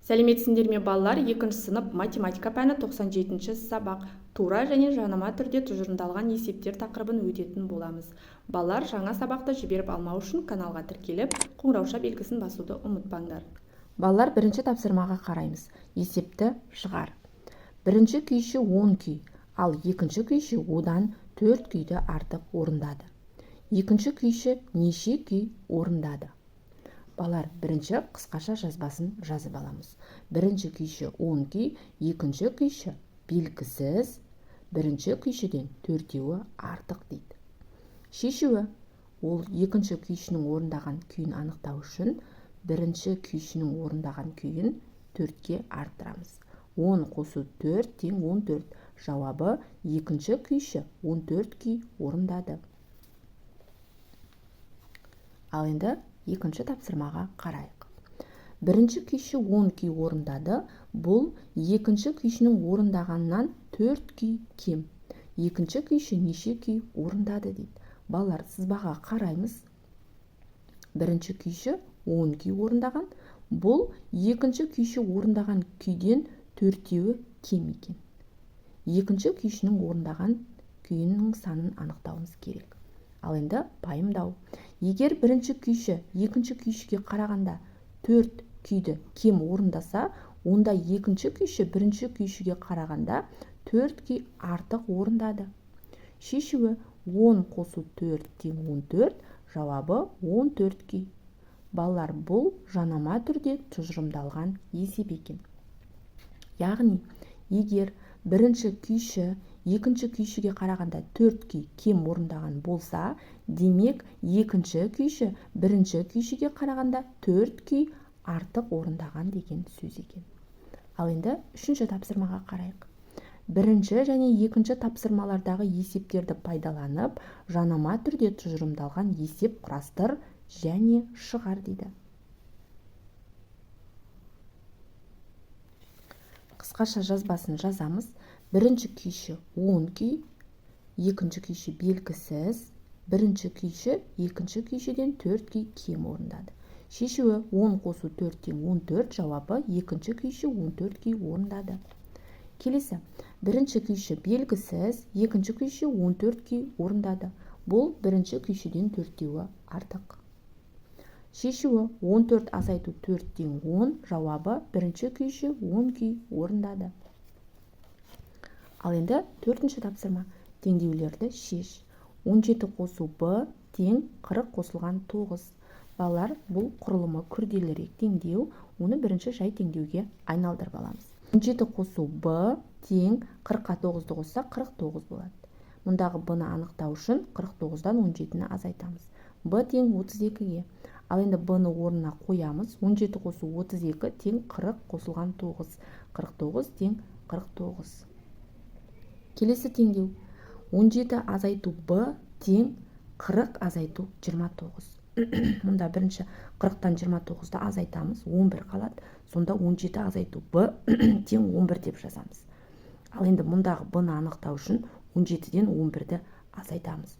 Сәлеметсіңдер ме, балалар! Екінші сынып, математика пәні, 97-ші сабақ, тура және жанама түрде тұжырымдалған есептер тақырыбын өтетін боламыз. Балалар, жаңа сабақты жіберіп алмау үшін каналға тіркеліп, қоңырауша белгісін басуды ұмытпаңдар. Балалар, бірінші тапсырмаға қараймыз. Есепті шығар. Бірінші күйші 10 күй, ал екінші күйші одан 4 күйді артық орындады. Екінші күйші неше күй орындады? Балалар, бірінші қысқаша жазбасын жазып аламыз. Бірінші күйші 10 күй, екінші күйші белгісіз, бірінші күйшіден төртеуі артық дейді. Шешуі: ол екінші күйшінің орындаған күйін анықтау үшін бірінші күйшінің орындаған күйін 4-ке арттырамыз. 10 қосу 4 тең 14. Жауабы: екінші күйші 14 күй орындады. Ал енді екінші тапсырмаға қарайық. Бірінші күйші 10 күй орындады. Бұл екінші күйшінің орындағанынан 4 күй кем. Екінші күйші неше күй орындады дейді. Балалар, сызбаға қараймыз. Бірінші күйші 10 күй орындаған. Бұл екінші күйші орындаған күйден төртеуі кем екен. Екінші күйшінің орындаған күйінің санын анықтауымыз керек. Ал енді пайымдау. Егер бірінші күйші екінші күйшіге қарағанда 4 күйді кем орындаса, онда екінші күйші бірінші күйшіге қарағанда 4 күй артық орындады. Шешуі: 10 қосу 4 тең 14. Жауабы: 14 күй. Балалар, бұл жанама түрде тұжырымдалған есеп екен. Яғни, егер бірінші күйші екінші күйшіге қарағанда 4 күй кем орындаған болса, демек, екінші күйші бірінші күйшіге қарағанда 4 күй артық орындаған деген сөз екен. Ал енді үшінші тапсырмаға қарайық. Бірінші және екінші тапсырмалардағы есептерді пайдаланып, жанама түрде тұжырымдалған есеп құрастыр және шығар дейді. Қысқаша жазбасын жазамыз. Бірінші күйші 10 күй, екінші күйші белгісіз, бірінші күйші екінші күйшіден 4 күй кем орындады. Шешуі: 10 қосу 4 тең 14. Жауабы: екінші күйші 14 күй орындады. Келесі: бірінші күйші белгісіз, екінші күйші 14 күй орындады. Бұл бірінші күйшіден төртеуі артық. Шешуі: 14 азайту 4 тең 10. Жауабы: бірінші күйші 10 күй орындады. Ал енді төртінші тапсырма. Теңдеулерді шеш. 17 қосу б тең 40 қосылған 9. Балалар, бұл құрылымы күрделірек теңдеу, оны бірінші жай теңдеуге айналдырып аламыз. 17 қосу б тең 40-қа 9-ды қоссақ, 49 болады. Мұндағы б-ны анықтау үшін 49-дан 17-ні азайтамыз. Б тең 32-ге. Ал енді б-ны орнына қоямыз. 17 қосу 32 тең 40 қосылған 9. 49 тең 49. Келесі теңдеу: 17 азайту б тең 40 азайту 29. Мұнда бірінші 40-тан 29-ды азайтамыз, 11 қалады. Сонда 17 азайту б тең 11 деп жазамыз. Ал енді мұндағы б-ны анықтау үшін 17-ден 11-ді азайтамыз.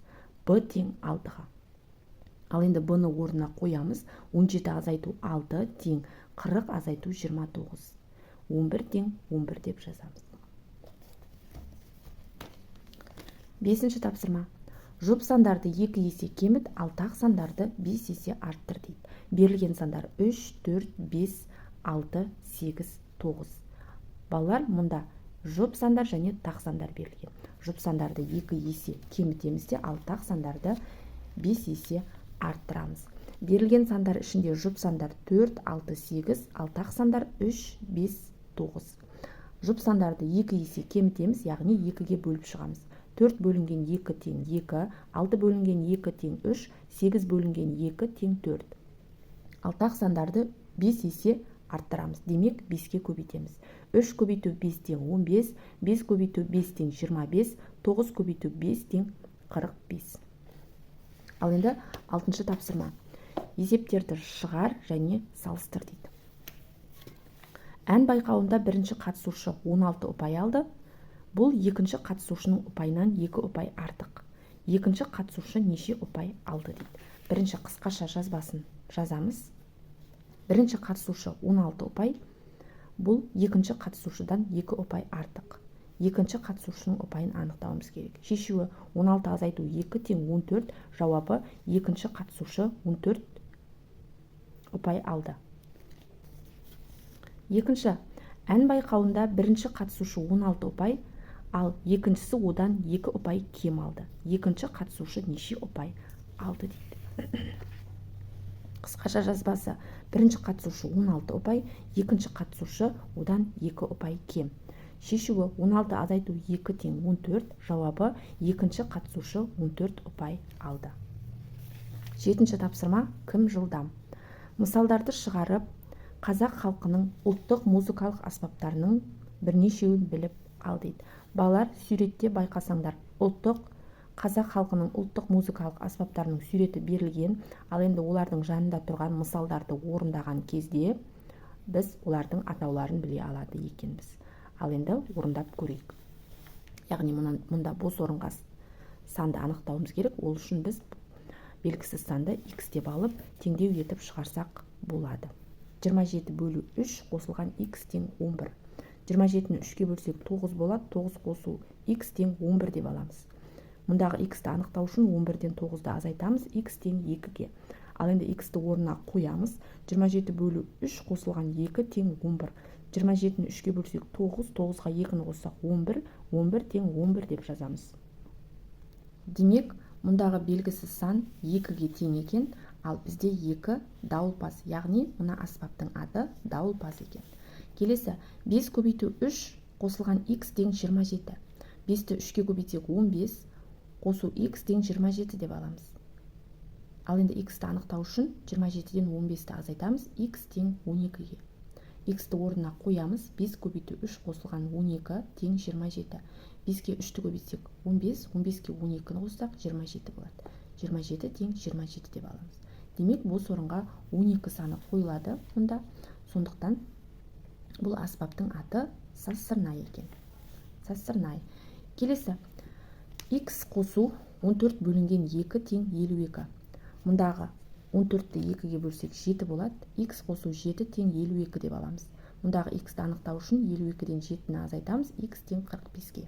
Б тең 6-ға. Ал енді б-ны орнына қоямыз. 17 азайту 6 тең 40 азайту 29. 11 тең 11 деп жазамыз. Бесінші тапсырма. Жұп сандарды 2 есе кеміт, ал тақ сандарды 5 есе арттыр дейді. Берілген сандар 3, 4, 5, 6, 8, 9. Балалар, мұнда жұп сандар және тақ сандар берілген. Жұп сандарды 2 есе кемітеміз де, ал тақ сандарды 5 есе арттырамыз. Берілген сандар ішінде жұп сандар 4, 6, 8, ал тақ сандар 3, 5, 9. Жұп сандарды 2 есе кемітеміз, яғни 2-ге бөліп шығамыз. 4 бөлінген 2 тең 2, 6 бөлінген 2 тең 3, 8 бөлінген 2 тең 4. Ал тақ сандарды 5 есе арттырамыз. Демек, 5-ке көбейтеміз. 3 көбейту 5 тең 15, 5 көбейту 5 тең 25, 9 көбейту 5 тең 45. Ал енді алтыншы тапсырма. Есептерді шығар және салыстыр дейді. Ән байқауында бірінші қатысушы 16 ұпай алды. Бұл екінші қатысушының ұпайынан 2 ұпай артық. Екінші қатысушы неше ұпай алды дейді. Бірінші қысқаша жазбасын жазамыз. Бірінші қатысушы 16 ұпай. Бұл екінші қатысушыдан 2 ұпай артық. Екінші қатысушының ұпайын анықтауымыз керек. Шешуі: 16 азайту 2 тең 14. Жауабы: екінші қатысушы 14 ұпай алды. Екінші ән байқауында бірінші қатысушы 16 ұпай, ал екіншісі одан 2 ұпай кем алды. Екінші қатысушы неше ұпай алды дейді. Қысқаша жазбасы: бірінші қатысушы 16 ұпай, екінші қатысушы одан 2 ұпай кем. Шешуі: 16 азайту 2 тең 14. Жауабы: екінші қатысушы 14 ұпай алды. Жетінші тапсырма: «Кім жылдам?». Мысалдарды шығарып, қазақ халқының ұлттық музыкалық аспаптарының бірнешеуін біліп ал дейді. Балалар, суретте байқасаңдар, ұлттық қазақ халқының ұлттық музыкалық аспаптарының суреті берілген. Ал енді олардың жанында тұрған мысалдарды орындаған кезде біз олардың атауларын біле алады екенбіз. Ал енді орындап көрейік. Яғни мұнда бос орынға санды анықтауымыз керек. Ол үшін біз белгісіз санды x деп алып, теңдеу етіп шығарсақ болады. 27 бөлу 3 қосылған x тең 11. 27-ні 3-ке бөлсек, 9 болады. 9 қосу x тең 11 деп аламыз. Мұндағы x-ті анықтау үшін 11-ден 9-ды азайтамыз, x тең 2-ге. Ал енді x-ті орнына қоямыз. 27 бөлу 3 қосылған 2 тең 11. 27-ні 3-ке бөлсек, 9, 9-ға 2-ні қоссақ, 11, 11 тең 11 деп жазамыз. Демек, мұндағы белгісіз сан 2-ге тең екен, ал бізде 2 дауылпаз, яғни мына аспаптың аты дауылпаз екен. Келесі: 5 көбейту 3 қосылған x тең 27. 5-ті 3-ке көбейтсек, 15, қосу x тең 27 деп аламыз. Ал енді x-ті анықтау үшін 27-ден 15-ті азайтамыз, x тең 12-ге. X-ті орнына қоямыз. 5 көбейту 3 қосылған 12 тең 27. 5-ке 3-ті көбейтсек, 15, 15-ке 12-ні қоссақ, 27 болады. 27 тең 27 деп аламыз. Демек, бос орынға 12 саны қойылады мұнда. Сондықтан бұл аспаптың аты сазсырнай екен, сазсырнай. Келесі: x қосу 14 бөлінген 2 тең 52. Мұндағы 14-ті 2-ге бөлсек, 7 болады. X қосу 7 тең 52 деп аламыз. Мұндағы x-ті анықтау үшін 52-ден 7-ні азайтамыз, x тең 45-ке.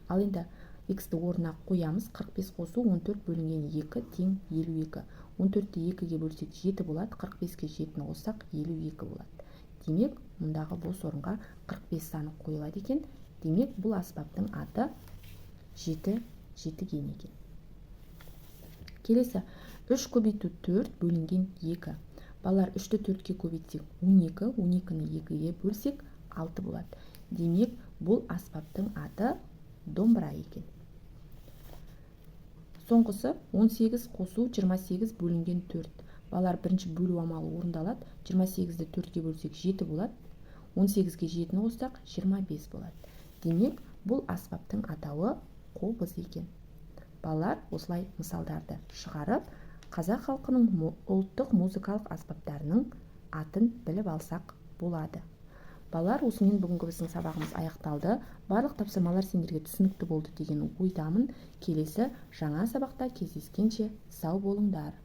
Ал енді x-ті орнына қоямыз. 45 қосу 14 бөлінген 2 тең 52. 14-ті 2-ге бөлсек, 7 болады. 45-ке 7-ні қоссақ, 52 болады. Демек, мұндағы бос орынға 45 саны қойылады екен. Демек, бұл аспаптың аты жеті жетіген екен. Келесі: 3 көбейту 4 бөлінген 2. Балалар, 3-ті 4-ке көбейтсек, 12, 12-ні 2-ге бөлсек, 6 болады. Демек, бұл аспаптың аты домбыра екен. Соңғысы: 18 қосу 28 бөлінген 4. Балалар, бірінші бөлу амалы орындалады. 28-ді 4-ке бөлсек, 7 болады. 18-ге 7-ні қоссақ, 25 болады. Демек, бұл аспаптың атауы қобыз екен. Балалар, осылай мысалдарды шығарып, қазақ халқының ұлттық музыкалық аспаптарының атын біліп алсақ болады. Балалар, осымен бүгінгі біздің сабағымыз аяқталды. Барлық тапсырмалар сендерге түсінікті болды деген ойдамын. Келесі жаңа сабақта кездескенше сау болыңдар.